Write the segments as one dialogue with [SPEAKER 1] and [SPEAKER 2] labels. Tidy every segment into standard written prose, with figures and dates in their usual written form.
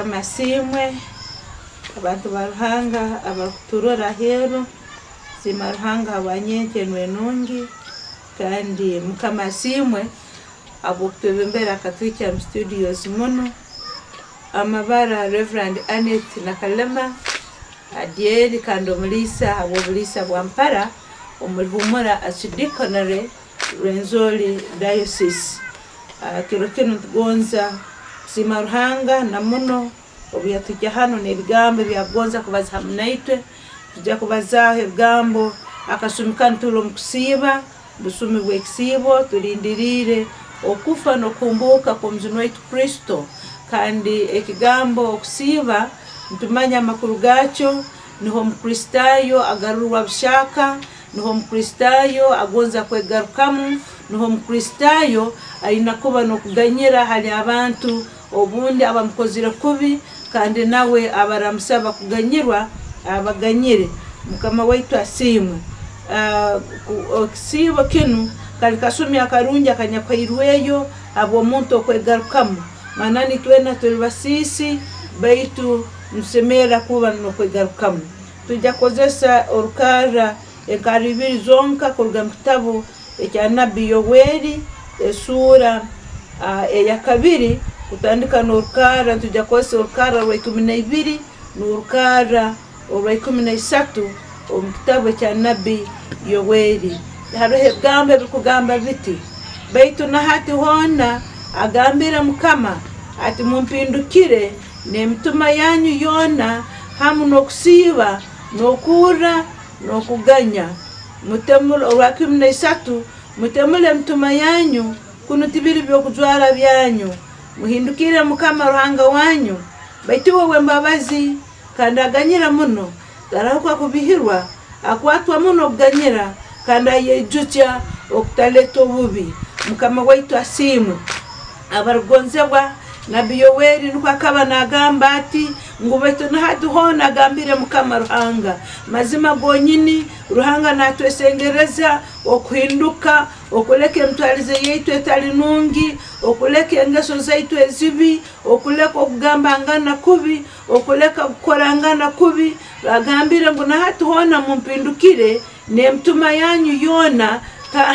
[SPEAKER 1] Mukama asiimwe abantu ba Ruhanga abarukuturora aheeru, nsiima Ruhanga habwa nyenkya enu enungi kandi Mukama asiimwe habw'okutwebembera akatuhikya mu studios munu. Amabara Rev. Annet Nakalema Adyeri kandi omuliisa habw'obuliisa bwa Mpara omuri Humura Archdeaconry Rwenzori Diocese. Kiro kinu nitugonza kusiima Ruhanga na muno obu yatuhikya hanu n'ebigambo ebi akugonza kubaza hamu naitwe. Nitwija kubazaaho ebigambo akasumi kanu tuli omu kusiiba, busumi bw'ekisiibo, tulindiriire okufa n'okuhumbuuka kw'Omujuni waitu Kristo. Kandi ekigambo okusiiba nitumanya amakuru gaakyo, niho Omukristaayo agarurwa buhyaka, Niho Omukristaayo agonza kwegarukamu, niho Omukristaayo aina kuba n'okuganyira hali abantu obundi abamukozire kubi kandi nawe abaramusaba kuganyirwa abaganyire. Mukama waitu asiimwe. Ekisiibo kinu kali kasumi akarungi akanyakuhairweyo habw'omuntu okwegarukamu. Mananu itwena tuli basiisi baitu nitusemerra kuba n'okwegarukamu. Twija kukozesa orukarra enkarra ibiri zonka kuruga omu kitabu ekya nabbi Yoweri esuura eyakabiri kutandika n'orukarra nitwija kukozesa orukarra rwa 12 n'orukarra orwa 13 omu kitabu ekya nabbi Yoweri. Haroho ebigambo ebirukugamba biti, Baitu na hati hoona agambire Mukama ati, Mumpindukire n'emitima yanyu yoona hamu n'okusiiba, n'okurra, n'okuganya. Mutemule, orwa 13, Mutemule emitima yanyu, kunu tibiri by'okujwara byanyu. Muhindukire Mukama Ruhanga wanyu, baitu uwe w'embabazi kandi aganyira muno, tarahuka kubihirwa, akwatwa muno okuganyira, kandi ayeijukya okutaleta obubi. Mukama waitu asiimwe. Abarukugonzebwa, nabbi Yoweri nukwo akaba nagamba ati, ngu baitu na hati hoona agambire Mukama Ruhanga. Mazima gonyini, Ruhanga natwesengereza okuhinduka, okuleka emitwarize yaitu etali nungi, okuleka engeso zaitu ezibi, okuleka okugambangana kubi, okuleka kukorangana kubi. Agambire ngu na hati hoona mumpindukire n'emitima yanyu yoona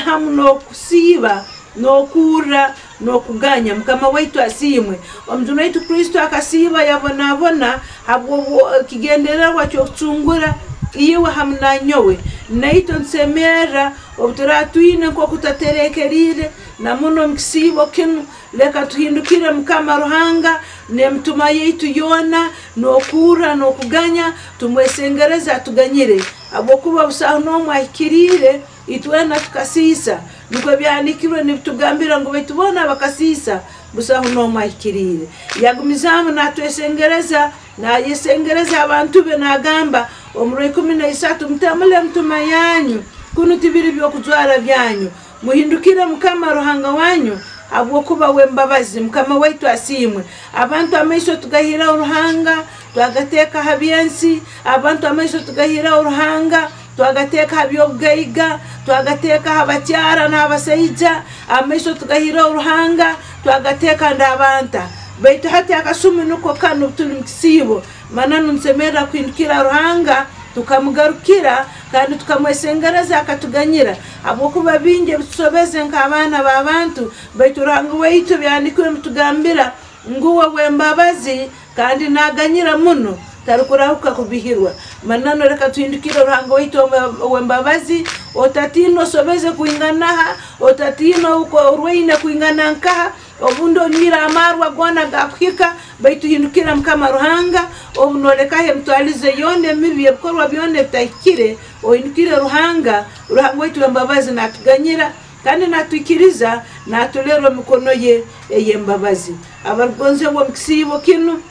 [SPEAKER 1] hamu n'okusiiba n'okurra n'okuganya. Mukama waitu asiimwe. Omujuni waitu Kristo akasiiba yabonabona habw'ekigendererwa ky'okucungura iwe hamu nanyowe. Naitwe nitusemerra obu turaaba twine nk'oku tutaterekeriire na muno omu kisiibo kinu, leka tuhindukire Mukama Ruhanga n'emitima yaitu yoona, n'okurra n'okuganya, tumwesengereze atuganyire, habwokuba busaho n'omu ahikiriire. Itwena tukasiisa, nukwo Ebyahandiikirwe nibitugambira ngu baitu boona bakasiisa, busaho n'omu ahikiriire. Yagumizaamu naatwesengereza, naayesengereza abantu be naagamba, omu rwa 13, Mutemule emitima yanyu, kunu tibiri by'okujwara byanyu. Muhindukire Mukama Ruhanga wanyu, habwokuba w'embabazi. Mukama waitu asiimwe. Abantu amaiso tugahireho Ruhanga, twagateeka ha by'ensi. Abantu amaiso tugahireho Ruhanga, twagateeka ha by'obugaiga, twagateeka ha bakyara n'abasaija. Amaiso tugahireho Ruhanga, twagateeka ndabanta. Baitu hati akasumi nuko kanu tuli mu kisiibo, mananu nitusemerra kuhindukira Ruhanga, tukamugarukira kandi tukamwesengereza akatuganyira, habwokuba bingi ebitusobeze nk'abaana b'abantu. Baitu Ruhanga waitu Ebyahandiikirwe nibitugambira ngu uwe w'embabazi kandi naaganyira muno, tarukurahuka kubihirwa. Mananu leka tuhindukire Ruhanga waitu ow'embabazi. Otatiina osobeze kwinganaha, otatiina orwaine kwingana nkaha, obundi onywire amaarwa goona gakuhika, baitu hindukira Mukama Ruhanga, obu noolekaho emitwarize yoona emibi, ebikorwa byona ebitahikire, ohindukire Ruhanga. Ruhanga waitu w'embabazi naatuganyira kandi naatwikiriza, naatulerwa omu mikono ye ey'embabazi. Abarukugonzebwa omu kisiibo kinu,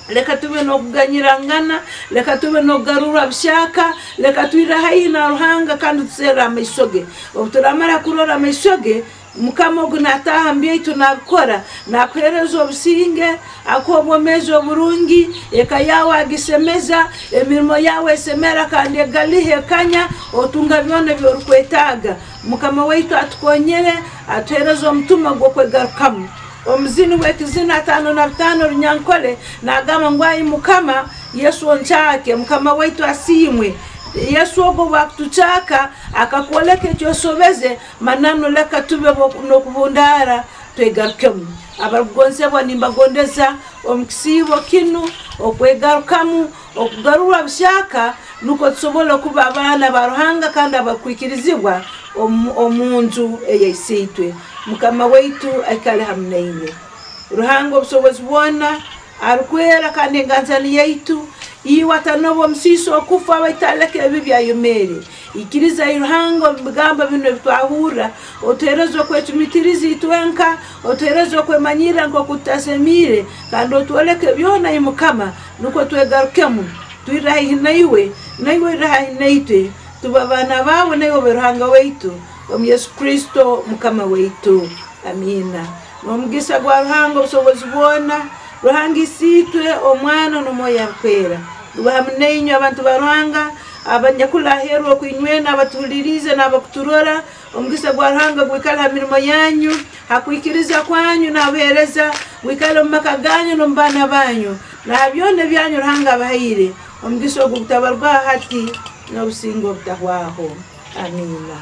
[SPEAKER 1] leka tube n'okuganyirangana, leka tube n'okugarurwa buhyaka, leka twirre haihi na Ruhanga kandi tuserre amaiso ge. Obu turamara kurora amaiso ge, Mukama ogu nataaha mu byaitu nabikora, nakuheereza obusinge, akuha obwomeezi oburungi, eka yaawe agisemeza, emirimo yaawe esemera kandi egaliha ekanya, otunga byona ebi orukwetaaga. Mukama waitu atukonyere, atuheereze omutima gw'okwegarukamu. Omuzini w'ekizina 55 Runyankole nagamba ngu ai Mukama Yesu oncaake, Mukama waitu asiimwe. Yesu ogwo obwakutucaaka akakwoleka ekyosobeze, mananu leka tube n'okubundaara twegarukemu. Abarukugonzebwa nimbagondeza omu kisiibo kinu okwegarukamu, okugarurwa buhyaka, nukwo tusobole kuba abaana ba Ruhanga kandi abakwikirizibwa omu nju eya Isiitwe. Mukama waitu aikale hamu nainywe. Ruhanga obusobozi bwona, arukwera kandi enganjani yaitu, iwe atanoba omusiisi okufa baitu aleka ebibi ayomeere. Ikiriza ai Ruhanga omu bigambo binu ebitwahurra, otuheereze okwecumitiriza itwenka, otuheereze okwemanyirra nk'oku tutasemiire, kandi otwoleke byona ai Mukama, nukwo twegarukemu, twirre haihi naiwe, naiwe oirre haihi naitwe, tube abaana baawe naiwe obe Ruhanga waitu, omu Yesu Kristo Mukama waitu. Amiina. N'omugisa gwa Ruhanga obusobozi bwona, Ruhanga Isiitwe, Omwana n'Omwoyo Arukwera, gube hamu nainywe abantu ba Ruhanga, abanyakuli aheeru okwinywena, abatuhuliriize n'abakuturora. Omugisa gwa Ruhanga gwikale ha mirimo yanyu, ha kwikiriza kwanyu n'abuheereza, gwikale omu maka ganyu n'omu baana banyu, na ha byona ebyanyu Ruhanga abahaire. Omugisa ogu gutabarwaho hati n'obusinge obutahwaho. Amiina.